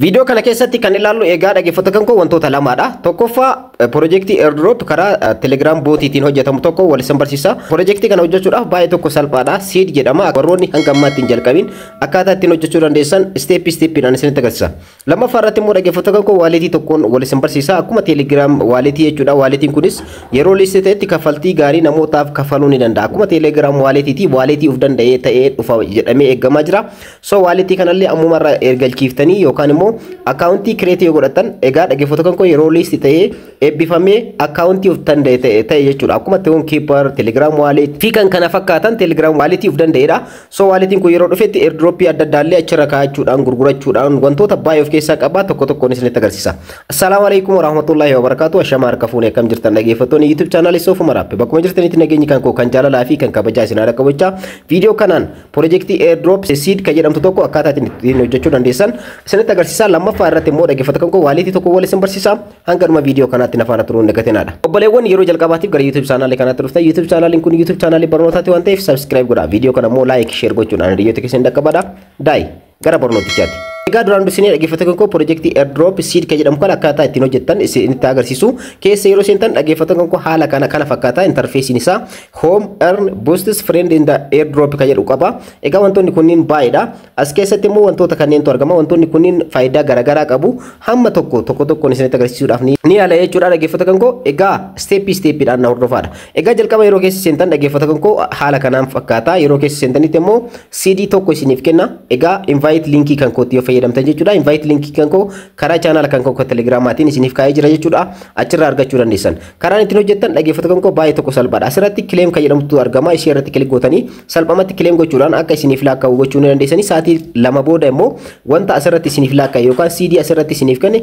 Viidiyoo kana keessatti kan ilaallu, egaa dhaggeeffattoota kan koo, wantoota lamaadha. Tokkoffaa, piroojeektii airdrop karaa Telegram botiitiin hojjetamu tokko wal isin barsiisa. Piroojeektii kana hojjechuudhaaf baay'ee tokko salphaadha. Seed jedhama. Warroonni hanga ammaatti hin jalqabin akkaataa ittiin hojjechuu dandeessan step stepiidhaan isinitti agarsiisa. Lammaffaa irratti immoo, dhaggeeffattoota kan koo, walletii tokkoon wal isin barsiisa. Akkuma Telegram walletii jechuudha. Walletiin kunis yeroo list ta'etti kaffaltii gaarii namootaaf kafaluu ni danda'a. Akkuma Telegram walletiitii walletii of danda'ee ta'ee dhufa jedhamee eeggamaa jira. So walletii kanallee ammumarraa ergalchiiftanii yookaan immoo accountii create yoo godhatan, egaa dhaggeeffattoota kan koo, yeroo list ta'ee eebbifamee accountii of danda'e ta'e jechuudha. Akkuma Tonkeeper, Telegram wallet fi kan kana fakkaatan Telegram walletii of danda'edha. So walletiin kun yeroo dhufetti airdropii adda addaallee achirra kaa'achuudhaan, gurgurachuudhaan wantoota baay'ee of keessaa qaba, tokko tokkoon isinitti agarsiisa. Assalaamu alaikum warahmatullahi wabarakatuh. Ashama harka fuunee, akkam jirtan dhaggeeffattoonni YouTube channelii Soofuma Raappe? Bakkuma jirtanitti nageenyi kan koo kan jaalalaa fi kan kabajaa isin haadha qabachaa, viidiyoo kanaan piroojeektii airdrop Seed kan jedhamtu tokko akkaataa ittiin hojjechuu dandeessan isinitti agarsiisa. Lammaffaa irratti immoo, dhaggeeffattoota kan koo, walletii tokko wal isin barsiisa. Hanga dhuma viidiyoo kanaatti na faana turuun dagatinadha. Obboleewwan yeroo jalqabaatiif gara YouTube channelii kanaatti dhuftan, YouTube channeliin kun YouTube channelii barnootaati waan ta'eef subscribe godhaa. Viidiyoo kana immoo like, share gochuudhaan hiriyoota keessan dhaqqabadha. Daayi gara barnootichaatti. Egaa duraan dursinee, dhaggeeffattoota kan koo, piroojeektii airdrop Seed kan jedhamu kan akkaataa ittiin hojjettan isinitti agarsiisu. Keessa yeroo seentan, dhaggeeffattoota kan koo, haala kana kana fakkaata. Interfaceiin isaa home, earn, boosts, friend in the airdrop kan jedhu qaba. Egaa wantoonni kunniin baay'eedha. As keessatti immoo wantoota kanneentu argama. Wantoonni kunniin faayidaa garaagaraa qabu. Hamma tokko tokko tokkoon isinitti agarsiisuudhaaf ni yaala jechuudha, dhaggeeffattoota kan koo. Egaa step stepiidhaan na hordofaadha. Egaa jalqaba yeroo keessa seentan, dhaggeeffattoota kan koo, haala kanaan fakkaata. Yeroo keessa seentanitti immoo seed tokko isiniif kenna. Egaa invite linkii kan kootti yoo fayyadamtan jechuudha. Invite linkii kan koo karaa channel kan koo Telegramaatiin isiniif kaa'ee jira jechuudha. Achirraa argachuu dandeessan. Karaan ittiin hojjettan, dhaggeeffattoota kan koo, baay'ee tokko salphaadha. Asirratti claim kan jedhamtu argama. Ishee irratti click gootanii salphumatti claim gochuudhaan akka isiniif lakkaa'u gochuu ni dandeessanii. Sa'aatii 2 booda immoo wanta asirratti isiniif lakkaa'e yookaan seed asirratti isiniif kenne,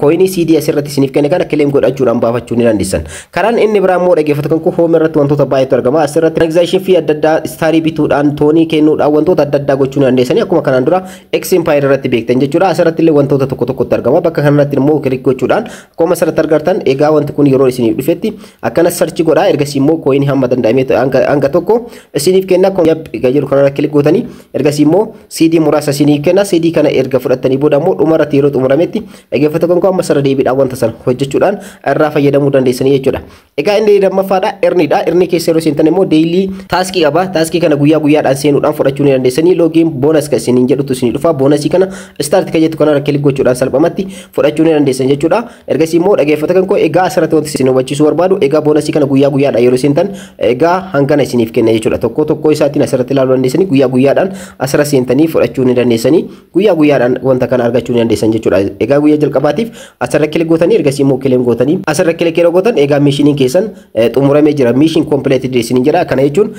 coinii seed asirratti isiniif kenne kana claim godhachuudhaan baafachuu ni dandeessan. Karaan inni biraa immoo, dhaggeeffattoota kan koo, home irratti wantoota baay'eetu argama. Asirratti transaction fee adda addaa, starii bituudhaan, TONii kennuudhaan wantoota adda addaa gochuu ni dandeessanii, akkuma kanaan dura X Empire irratti beektan jechuudha. Asirratti illee wantoota tokko tokkotti argama. Bakka kanarratti immoo click gochuudhaan akkuma asirratti argartan, egaa wanti kun yeroo isiniif dhufetti akkana search godhaa. Ergasii immoo coinii hamma danda'ame hanga tokko isiniif kenna. Yep jedhu kanarra click gootanii ergasii immoo seed muraasa isiniif kenna. Seed kana erga fudhattanii booda immoo dhumarratti yeroo xumurametti, dhaggeeffattoota kan koo, amma sarara deebiidhaan wanta sana hojjechuudhaan irraa fayyadamuu dandeessanii jechuudha. Egaa inni lammaffaadha earniidha. Earnii keessa yeroo seentan immoo daily taskii qaba. Taskii kana guyyaa guyyaadhaan seenuudhaan fudhachuu ni dandeessanii. Login bonus kan isiniin jedhutu isinii dhufa. Bonusii kana start kan jettu kanarra click gochuudhaan salphumatti fudhachuu ni dandeessan jechuudha. Ergasii immoo, dhaggeeffattoota kan koo, egaa asirratti wanti isin hubachiisuu barbaadu, egaa bonusii kana guyyaa guyyaadhaan yeroo seentan egaa hangana isiniif kenna jechuudha. Tokko tokko isaatiin asirratti ilaaluu dandeessanii, guyyaa guyyaadhaan asirra seentanii fudhachuu ni dandeessanii, guyyaa guyyaadhaan wanta kana argachuu ni dandeessan jechuudha. Egaa guyyaa jalqabaatiif asirra click gootanii ergasii immoo claim gootanii asirra click yeroo gootan, egaa missioniin keessan xumuramee jira. Mission completed isiniin jedha. Kana jechuun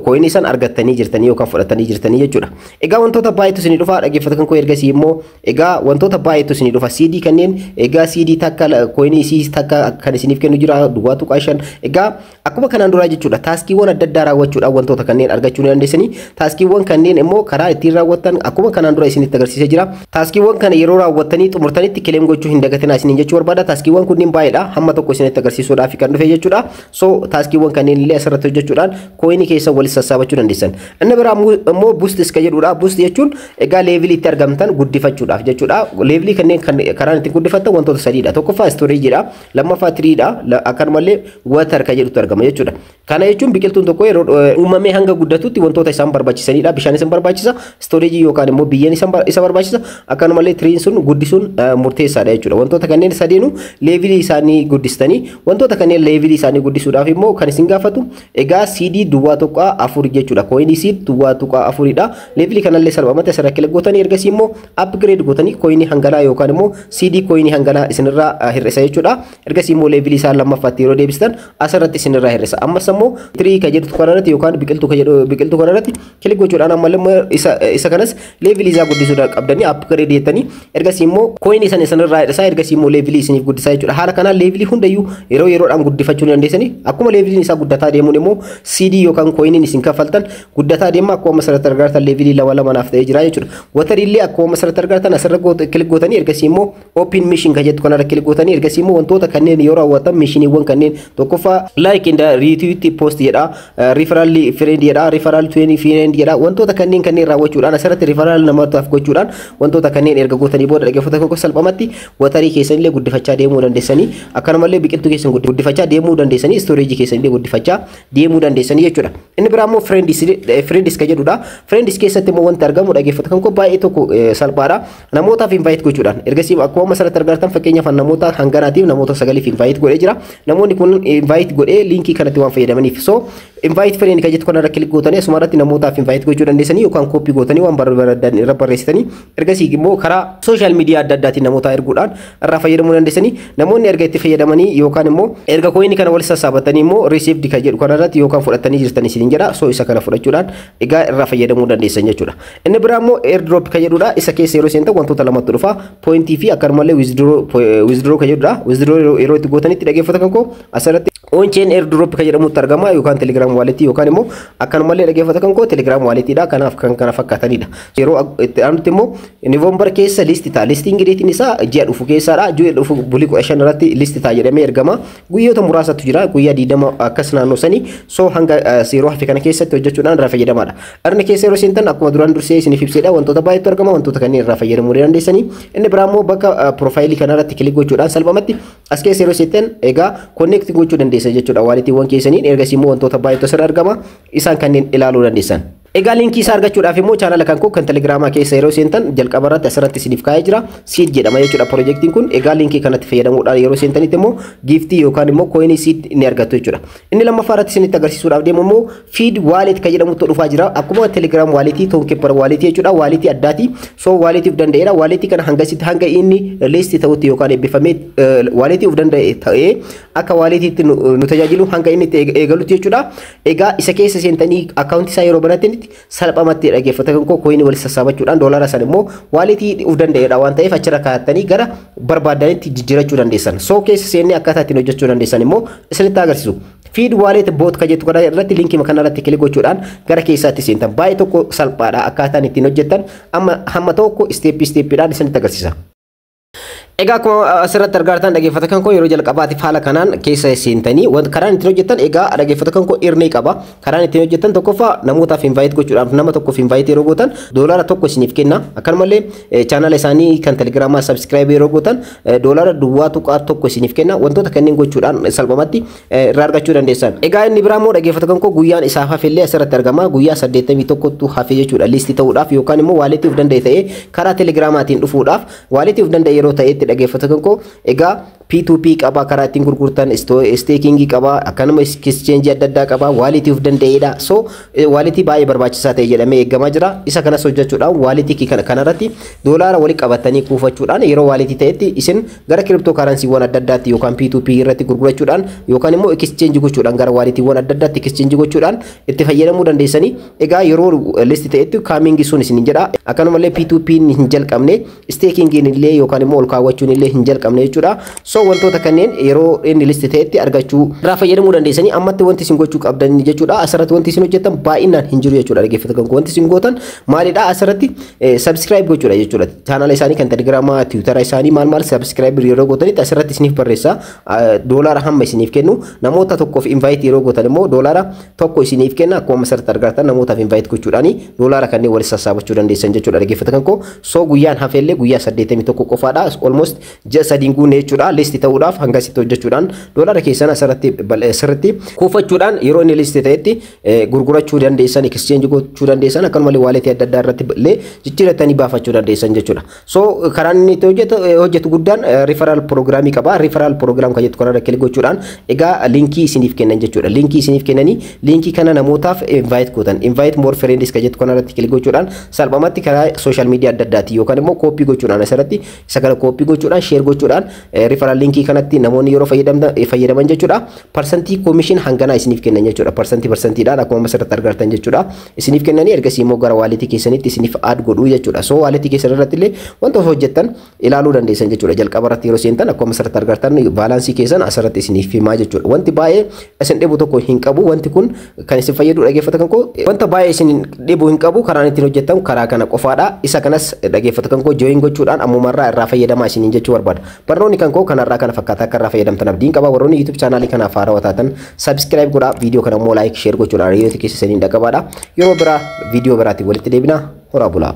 coinii san argattanii jirtanii yookaan fudhatanii jirtanii jechuudha. Egaa wantoota baay'eetu isinii dhufa, dhaggeeffattoota kan koo. Ergasii immoo egaa wantoota baay'eetu isinii dhufa. Seed kanneen, egaa seed takka coinii isii takka kan isiniif kennu jira, 0.5. Egaa akkuma kanaan duraa jechuudha, taskiiwwan adda addaa raawwachuudhaan wantoota kanneen argachuu ni dandeessanii. Taskiiwwan kanneen immoo karaa ittiin raawwattan akkuma kanaan dura isinitti agarsiisee jira. Taskiiwwan kana yeroo raawwattanii xumurtanitti claim gochuu hin dagatinaa isiniin jechuu barbaada. Taskiiwwan kunniin baay'eedha, hamma tokko isinitti agarsiisuudhaaf kan dhufe jechuudha. So taskiiwwan kanneen illee asirratti hojjechuudhaan coinii keessa walitti sassaabachuu dandeessan. Inni biraa immoo boosts kan jedhudha. Boost jechuun egaa levelii itti argamtan guddifachuudhaaf jechuudha. Levelii kanneen karaan ittiin guddifattan wantoota sadiidha. Tokkoffaa storageiidha, lammaffaa treeiidha, akkanumallee water kan jedhutu argama jechuudha. Kana jechuun biqiltuun tokko yeroo uumamee hanga guddatutti wantoota isaan barbaachisanidha. Bishaan isaan barbaachisa, storageii yookaan immoo biyyeen isa barbaachisa, akkanumallee treeiin sun guddisuun murteessaadha jechuudha. Wantoota kanneen sadeenu levelii isaanii guddistanii, wantoota kanneen levelii isaanii guddisuudhaaf immoo kan isin gaafatu egaa seed 0.4 jechuudha. Coinii seed 0.4dha. Levelii kanallee salphumatti asirra click gootanii ergasii immoo upgrade gootanii coinii hanganaa yookaan immoo seed coinii hanganaa isinirraa hir'isa jechuudha. Ergasii immoo levelii isaa lammaffaatti yeroo deebistan asirratti isinirraa hir'isa. Ammas immoo tree kan jedhu kanarratti yookaan biqiltuu kan jedhu, biqiltuu kanarratti click gochuudhaan ammallee isa kanas levelii isaa guddisuu qabdanii upgrade jettanii ergasii immoo coinii sana isinirraa hir'isa, ergasii immoo levelii isiniif guddisaa jechuudha. Haala kanaan levelii hundayyuu yeroo yeroodhaan guddifachuu ni dandeessanii. Akkuma leveliin isaa guddataa deemuun immoo seed yookaan coiniin isin kaffaltan guddataa deema. Akkuma asirratti argartan levelii lama lama naaf ta'ee jira jechuudha. Wateriillee akkuma Akkuma asirratti argatan, asirra click gootanii, ergasii immoo open mission kan jettu kanarra click gootanii, ergasii immoo wantoota kanneen yoo raawwatan, missioniiwwan kanneen tokkoffaa like and retweet post jedha, referral friend jedha, referral 20 friend jedha. Wantoota kanneen raawwachuudhaan, asirratti referral namootaaf gochuudhaan, wantoota kanneen erga gootanii booda, dhaggeeffattoota koo, salphumatti waterii keessanillee guddifachaa deemuu dandeessanii, akkanumallee biqiltuu keessan guddifachaa deemuu dandeessanii, storageii keessanillee guddifachaa deemuu dandeessanii jechuudha. Inni biraa immoo friends kan jedhudha. Friends keessatti immoo wanti argamu, dhaggeeffattoota koo, baay'ee tokko salphaadha. Namootaaf invite gochuudhaan, ergasii akkuma asirratti argartan, fakkeenyaaf namoota hanganaatiif, namoota sagaliif invite godhee jira. Namoonni kun invite godhee linkii kanatti waan fayyadamaniif, so invite friend kan jettu kanarra click gootanii asuma irratti namootaaf invite gochuu dandeessanii yookaan copy gootanii waan barbaadan irra barreessitanii, ergasii immoo karaa social media adda addaatiin namoota erguudhaan irraa fayyadamuu dandeessanii. Namoonni erga itti fayyadamanii yookaan immoo erga coinii kana wal sassaabatanii immoo received kan jedhu kanarratti yookaan fudhatanii jirtan isin jedha. So isa kana fudhachuudhaan egaa irraa fayyadamuu dandeessan jechuudha. Inni biraa immoo airdrop kan jedhudha. Isa keessa yeroo seentan wantoota lamatu dhufa. Pointii fi akkanumallee withdraw kan jedhudha. Withdraw yeroo itti gootanitti, dhaggeeffata kan koo, asirratti on-chain airdrop kan jedhamutti argama yookaan Telegram walletii yookaan immoo akkanumallee, dhaggeeffata kan koo, Telegram walletiidha. Kanaaf kan kana fakkaatanidha. Yeroo itti aanutti immoo November keessa list ta'a. Listing dateiin isaa ji'a dhufu keessaadha. Ji'a dhufu bulii 15 irratti list ta'a jedhamee ergama. Guyyoota muraasatu jira. Guyyaa 20 akkas naannoo sanii. So hanga yeroo hafe kana keessatti hojjechuudhaan irraa fayyadamaadha. Earn keessa yeroo seentan, akkuma duraan dursee isiniif ibsedha. Wantoota baay'eetu argama. Wantoota kanneen irraa fayyadamuu dandeessanii. Inni biraa immoo bakka profileii kanarratti click gochuudhaan salphumatti as keessa yeroo seentan egaa connect gochuu dandeessan jechuudha. Walletiiwwan keessaniin ergasii immoo wantoota baay'eetu asirra argama. Isaan kanneen ilaaluu dandeessan. Egaa linkii isaa argachuudhaaf immoo chaanala kan koo kan Telegramaa keessa yeroo seentan jalqaba irratti asirratti isiniif kaa'ee jira. Seed jedhama jechuudha piroojeektiin kun. Egaa linkii kanatti fayyadamuudhaan yeroo seentanitti immoo giftii yookaan immoo coinii Seed ni argattu jechuudha. Inni lammaffaa irratti isinitti agarsiisuudhaaf deemu immoo Feed Wallet kan jedhamutu dhufaa jira. Akkuma Telegram walletii, Tonkeeper walletii jechuudha. Walletii addaati. So walletii of danda'eera. Walletii kana hangasitti hanga inni list ta'utti yookaan eebbifamee walletii of danda'e ta'ee akka walletiitti nu tajaajilu hanga inni itti eegalutti jechuudha. Egaa isa keessa seentanii akkaawuntii isaa yeroo banattanitti salphamatti, dhaggeeffata kan koo, coinii walitti sassaabachuudhaan doolaara san immoo walletii of danda'eedha waan ta'eef achirra kaa'attanii gara barbaadanitti jijjiirachuu dandeessan. So keessa seennee akkaataa ittiin hojjechuu dandeessan immoo isinitti agarsiisu. Feed Wallet bot kan jettu kana irratti, linkii kana irratti click gochuudhaan gara keessaatti seentan. Baay'ee tokko salphaadha akkaataan ittiin hojjettan, amma hamma tokko stepii stepiidhaan isinitti agarsiisa. Egaa akkuma asirratti argartan, dhaggeeffata kan koo, yeroo jalqabaatiif haala kanaan keessa seentanii karaan ittiin hojjettan, egaa dhaggeeffata kan koo, earnii qaba. Karaan ittiin hojjettan tokkoffaa namootaaf invite gochuudhaaf, nama tokkoof invite yeroo gootan $1 isiniif kenna. Akkanumallee chaanala isaanii kan Telegramaa subscribe yeroo gootan $0.1 isiniif kenna. Wantoota kanneen gochuudhaan salphumatti irraa argachuu dandeessan. Egaa inni biraa immoo, dhaggeeffata kan koo, guyyaan isaaf hafellee asirratti argama. Guyyaa 81tu hafe jechuudha listii ta'uudhaaf yookaan immoo walletii of danda'e ta'ee karaa Telegramaatiin dhufuudhaaf. Walletii of danda'e yeroo ta'etti, dhaggeeffata kan koo, egaa P2P qaba, karaa ittiin gurgurtan, stakingii qaba, akkanuma exchange adda addaa qaba, walletii of danda'eedha. So walletii baay'ee barbaachisaa ta'e jedhamee eegamaa jira. Isa kanas hojjechuudhaan walletii kanarratti doolaara walitti qabatanii kuufachuudhaan yeroo walletii ta'etti isin gara crypto currencywwan adda addaatti yookaan P2P irratti gurgurachuudhaan yookaan immoo exchange gochuudhaan gara walletiiwwan adda addaatti exchange gochuudhaan itti fayyadamuu dandeessanii. Egaa yeroo list ta'etti coming sun isin jedha. Akkanumallee P2P hin jalqabne, stakingiin illee yookaan immoo ol kaawwachuun illee hin jalqabne jechuudha. So wantoota kanneen yeroo inni list ta'etti argachuu irraa fayyadamuu dandeessanii. Ammatti wanti isin gochuu qabdan jechuudha. Asirratti wanti isin hojjettan baay'inaan hin jiru jechuudha. Dhaggeeffattoota, wanti isin gootan maalidha? Asirratti subscribe gochuudha jechuudha. Chaanala isaanii kan Telegramaa, Tiwutara isaanii maal maal subscribe yeroo gootanitti asirratti isiniif barreessa doolaara hamma isiniif kennu. Namoota tokkoof invite yeroo gootan immoo $1 isiniif kenna. Akkuma asirratti argattan, namootaaf invite gochuudhaani doolaara kanneen walitti sassaabachuu dandeessan jechuudha, dhaggeeffattoota koo. So guyyaan hafellee guyyaa 81 qofaadha, almost ji'a 3 guunne jechuudha list ta'uudhaaf. Hangasitti hojjechuudhaan doolaara keessan asirratti sirriitti kuufachuudhaan yeroo inni list ta'etti gurgurachuu dandeessan, exchange gochuu dandeessan, akkanumallee walletii adda addaa irratti illee jijjiiratanii baafachuu dandeessan jechuudha. So karaan inni itti hojjetu guddaan referral programii qaba. Referral program kan jettu kanarra click gochuudhaan egaa linkii isiniif kennan jechuudha. Linkii isiniif kennanii linkii kana namootaaf invite gootan. Invite more friends kan jettu kanarratti click gochuudhaan salphumatti karaa social media adda addaati yookaan immoo copy gochuudhaan asirratti isa kana copy gochuudhaan gochuudhaan, share gochuudhaan referral linkii kanatti namoonni yeroo fayyadaman jechuudha. Parsantii commission hanganaa isiniif kennan jechuudha. Parsantii parsantiidhaan akkuma asirratti argartan jechuudha. Isiniif kennanii ergasii immoo gara walletii keessanitti isiniif add godhuu jechuudha. So walletii keessan irratti illee wanta hojjettan ilaaluu dandeessan jechuudha. Jalqaba irratti yeroo seentan akkuma asirratti argartan balanceii keessan asirratti isiniif himaa jechuudha. Wanti baay'ee isin dhibu tokko hin qabu. Wanti kun kan isin fayyadu, dhaggeeffata kan koo, wanta baay'ee isin dhibu hin qabu. Karaan ittiin hojjettan karaa kana qofaadha. Isa kanas, dhaggeeffata kan koo, join gochuudhaan ammumarraa irraa fayyadamaa isiniin jechuu barbaada. Barnoonni kan koo kanarraa kana fakkaata. Akka irraa fayyadamtan abdiin qaba. Warroonni YouTube channelii kanaaf haarawaa taatan subscribe godhaa. Viidiyoo kana immoo like, share gochuudhaan hiriyoota keessaniin dhaqqabaadha. Yeroo biraa viidiyoo biraatiin walitti deebina. Horaa bulaa.